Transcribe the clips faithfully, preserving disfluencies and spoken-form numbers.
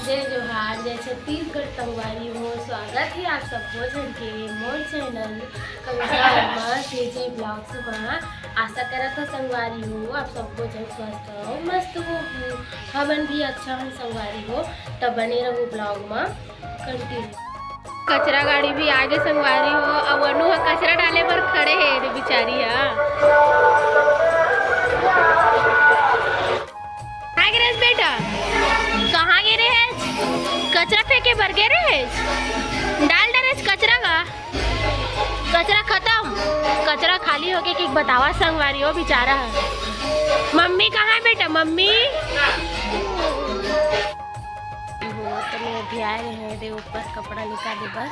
जय जोहार, जय छत्तीसगढ़ संगवारी हो। स्वागत हे आप सब्बो झन के मोर चैनल कविता वर्मा के जी ब्लॉग्स मा। आशा करत हो संगवारी हो आप सब्बो झन स्वस्थ हो, मस्त हो। हमन भी अच्छा हन संगवारी हो, त बने रहू ब्लॉग मा। कंटिन्यू। कचरा गाड़ी भी आगे संगवारी हो, अब अनु ह कचरा डाले बर खड़े हे रे बिचारी ह। कहाँ गे रहेस बेटा? कहाँ गे रहेस? कचरा फेंके बर गे रहेस? डाल डरेस कचरा का? कचरा खत्म, कचरा खाली होगे कि बतावा संगवारी हो बिचारा ह। मम्मी कहाँ हे बेटा? मम्मी। वो तो मैं अभी आए रहे हैं रे ऊपर कपड़ा निकाले बर।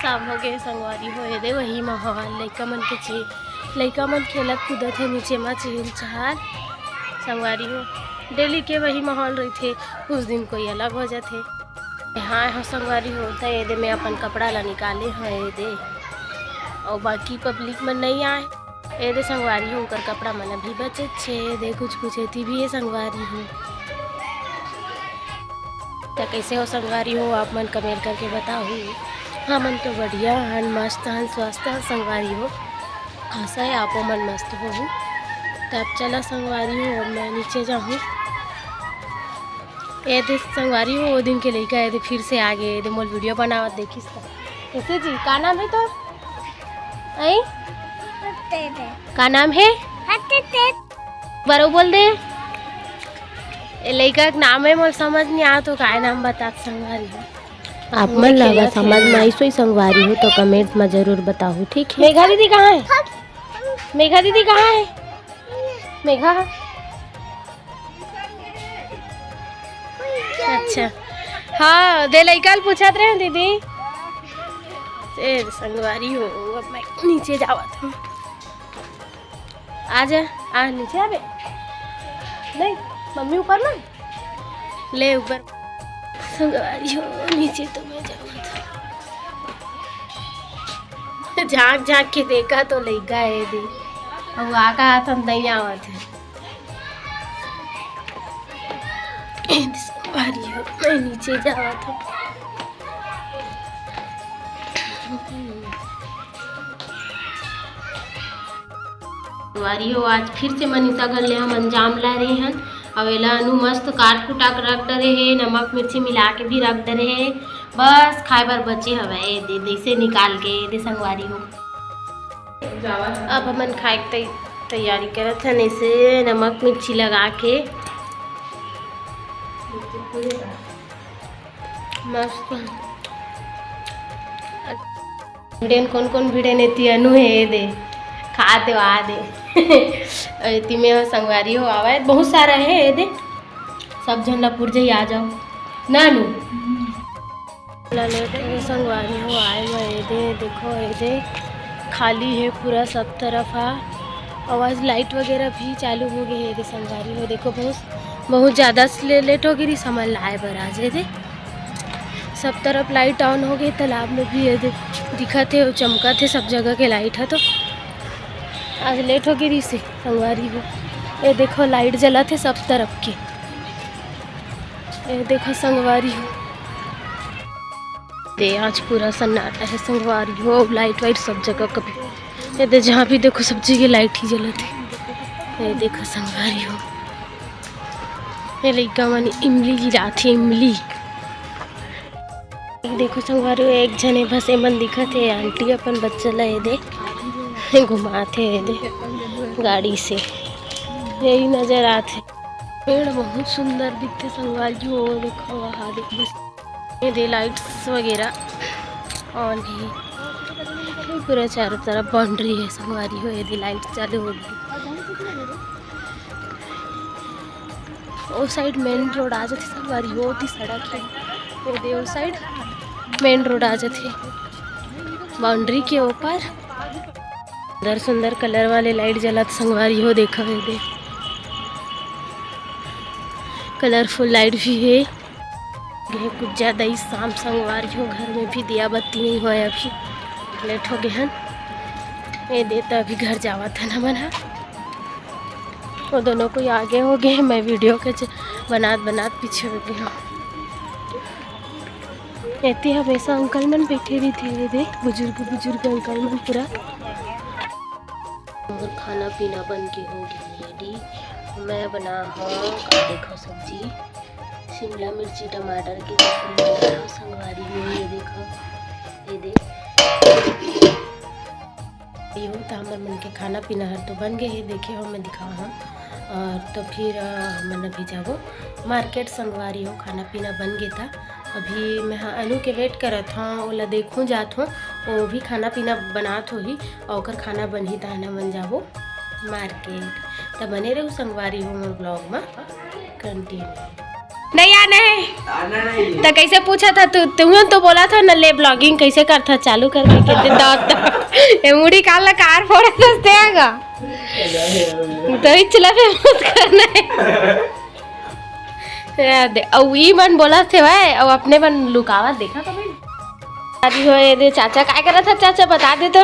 सब हो गए संगवारी हो, ये दे वही माहौल, लइका मन के चे-, लइका मन खेलत कूदत हे नीचे मा चहल चहल। संगवारी हो, डेली के वही माहौल रहिथे, कुछ दिन कोई अलग हो जाथे। हाँ हो संगवारी हो, त ये दे मैं अपन कपड़ा ला निकाले हव ये दे, अउ बाकी पब्लिक मन नहीं आए। ए दे संगवारी हो, ओकर कपड़ा मन अभी बचेच हे, ए दे कुछ कुछ एती भी हे संगवारी हो। त कइसे हो संगवारी हो, आप मन कमेंट करके बताहू। हमन तो बढ़िया हन, मस्त हन, स्वस्थ हन संगवारी हो। आशा हे आपो मन मस्त होहू। त अब चला संगवारी हो, अब मैं नीचे जाहूँ। ए दे संगवारी हो, वो दिन के लइका ए दे फिर से आ गे, ए दे मोर वीडियो बनावत देखिस त। कइसे जी, का नाम हे तोर? आई? का नाम हे? बरो बोल दे। ए लइका के नाम हे, मोर समझ नहीं आ तो काय नाम बतात संगवारी हो। आप मन ला अगर समझ में आइस होही संगवारी हो तो कमेंट में जरूर बताहू, ठीक है? मेघा दीदी कहाँ है? मेघा दीदी कहाँ है? मेघा। अच्छा, हाँ, दे लइका ल पूछत रहे दीदी। ए संगवारी हो, अब मैं नीचे जावत हूँ। आजा, आ नीचे आबे। नहीं, मम्मी ऊपर ना। ले ऊपर। संगवारी हो, नीचे तो मैं जावत हूँ। झांक झांक के देखा तो लइका हे दे। अउ आ का हाथ हम नहीं आवत है। ए दे संगवारी हो, मैं नीचे जावत हूँ। संगवारी हो, आज फिर से मनीषा घर ले हमन जाम लाए रहे हन। अउ एला अनु मस्त काट कुटा के रख डरे हे, नमक मिर्ची मिला के भी रख डरे हे। बस खाए बर बचे हवय, ए दे, जइसे निकाल के ए दे संगवारी हो। अब हमन खाए के तै-, तैयारी करत हन, ऐसे नमक मिर्ची लगा के। मस्त। भिड़ेन कोन कोन भिड़ेन, एती अनु हे, ए दे। खा दे, आ दे। अउ एती में संगवारी हो आवा हे, बहुत सारा हे, ए दे। सब झन ला पुर जाही, आ जाओ। ना अनु? ला लेट हो संगवारी हो आए म, ए दे, देखो, ए दे, खाली हे पूरा सब तरफ हा। अउ आज लाइट वगैरह भी चालू हो गे हे, ए दे संगवारी हो, देखो, बहुत, बहुत ज़्यादा से ले-, लेट हो गे रहिस हमन ला आए बर आज, ए दे। सब तरफ लाइट ऑन हो गे, तालाब में भी ए दे दिखत हे अउ चमकत हे सब जगह के लाइट ह। तो आज लेट हो गे रहिस हे संगवारी हो, ए देखो लाइट जलत हे सब तरफ के, ए देखो संगवारी हो। दे आज पूरा सन्नाटा हे संगवारी हो, लाइट वाइट सब जगह कभी, ए दे जहाँ भी देखो सब जगह लाइट ही जलत हे। ए देखो संगवारी हो, ए लइका मन इमली गिरात हे, इमली। देखो संगवारी हो, एक झने बस एमन दिखत हे, आंटी अपन बच्चा ला ए दे घुमात हे, ए दे गाड़ी से। यही नजर आत हे। पेड़ बहुत सुंदर दिखथे संगवारी हो, देखो वहाँ देखो बस। ए दे लाइट्स वगैरह ऑन हे, पूरा चारों तरफ बाउंड्री हे संगवारी हो। ए दे लाइट चालू हो गे, ओ साइड मेन रोड आ जाथे संगवारी हो, ओती सड़क हे, ओ दे ओ साइड मेन रोड आ जाथे बाउंड्री के ऊपर। सुंदर सुंदर कलर वाले लाइट जलत संगवारी हो, देखा हे दे, कलरफुल लाइट भी हे। ये कुछ ज़्यादा ही शाम संगवारी हो, घर में भी दिया बत्ती नहीं होय, अभी लेट हो गे हन। ए दे त अभी घर जावत हन हमन ह। वो दोनों कोई आगे हो गे, मैं वीडियो के च-, बनात बनात पीछे हो गे हूँ। एती हमेशा अंकल मन बैठे रहिथे, ये दे, बुजुर्ग, बुजुर्ग अंकल मन पूरा। और खाना पीना बन के हो गया रेडी। मैं बना हूँ, का देखो सब्जी, शिमला मिर्ची टमाटर के चटनी बना हूँ संगवारी हो, ये देखो, ये दे। ये हो तो हमर मन के खाना पीना हर तो बन गए हे, देखे हो मैं दिखा हूँ। और तो फिर, अ, हमन अभी जाबो मार्केट संगवारी हो, खाना पीना बन गे था। अभी मैं ह अनु के वेट करत हूँ, ओला देखूँ जात हूँ, वो भी खाना पीना बनात होही और ओकर खाना बनही तहन हमन जाबो मार्केट। त बने रहू संगवारी हो मोर ब्लॉग में कंटिन्यू। नहीं आना है। आना नहीं। तो कैसे पूछा था तू? तुमने तो बोला था ना, ले ब्लॉगिंग कैसे करता, चालू करके कहते तो, तो ये मुड़ी काला कार फोड़ा दसते आगा। तो ही चला फेमस करना है। यार दे, अब ई मन बोला थे भाई, अब अपने मन लुकावा देखा तो भाई। अभी हो ये दे चाचा, काय करत था चाचा, बता दे तो।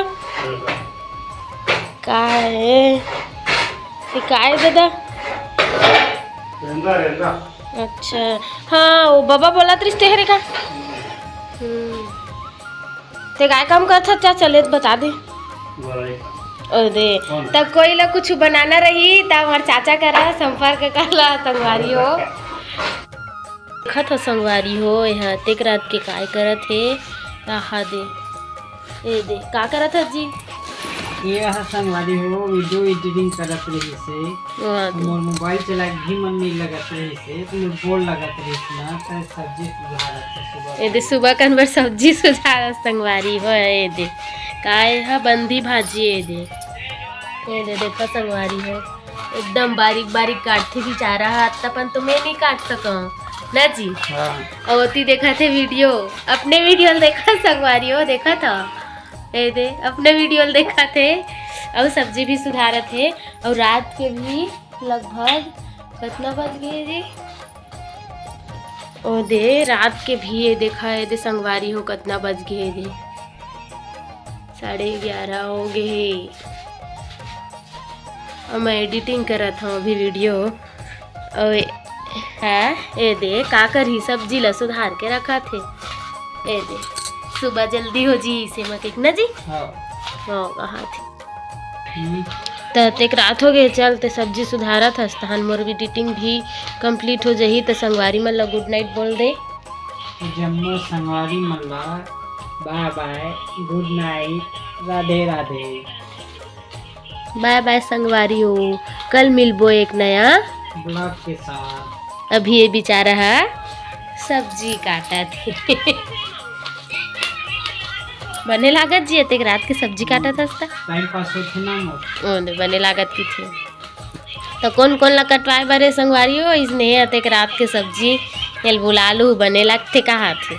का है? ये का है दादा? रेंदा, रेंदा। अच्छा, हाँ, वो बाबा बोला तो रिश्ते हरे का। हम्म। ते काय काम करत था चाचा, ले तो बता दे। वही। ओ दे, कौन? तब कोई ला कुछ बनाना रही, तब हमार चाचा करा संपर्क कर ला, संगवारी हो। देखत हो संगवारी हो, एहा तेक रात के काय करत हे, आहा दे, ए दे, का करत हस जी? ये ह संगवारी हो, वीडियो एडिटिंग करत रहिस हे। वाह दे। मोर मोबाइल चलाए भी मन नहीं लगत रहिस हे, तो मोर गोड़ लगत रहिस ना, तो सब्जी सुधारत हे सुबह। ए दे, सुबह कन बर सब्जी सुधारत संगवारी हो, ए दे, काय ह बंदी भाजी, ए दे, ए दे, देखो संगवारी हो। एकदम बारीक बारीक काटथे बेचारा ह, अतना पन तो मैं नहीं काट सकंव ना जी। हाँ। अउ ओती देखत हे वीडियो, अपने वीडियो ल देखत संगवारी हो, देखत ह। ए दे, अपने वीडियो ल देखत हे, अउ सब्जी भी सुधारत हे, अउ रात के भी लगभग कतना बज गे हे जी? ओ दे, रात के भी ये देखा, ये दे संगवारी हो, कतना बज गे हे दे, साढ़े ग्यारह हो गे हे। अउ मैं एडिटिंग करत हंव अभी वीडियो। अउ ए, है, ए दे, का करही, सब्जी ला सुधार के रखत हे। ए दे, सुबह जल्दी हो जी, इसे मत एक ना जी। हाँ। हाँ, कहा थे। हम्म। त तेक रात हो गे, चल ते सब्जी सुधारत हस, तहन मोर एडिटिंग भी कंप्लीट हो जही, त संगवारी मन ला गुड नाइट बोल दे। जम्मो संगवारी मन ला बाय बाय, गुड नाइट, राधे राधे। बाय बाय संगवारी हो, कल मिलबो एक नया ब्लॉग के साथ। अभी ये बेचारा ह सब्जी काटत हे। बने लागत जी, अतेक रात के सब्जी काटत हस त? टाइम पास होथे ना मोर। ओ, बने लागत किथे। त कोन कोन ला कटवाए बर हे संगवारी हो? इसने अतेक रात के सब्जी, एल बुला लू, बने लागथे कहाथे।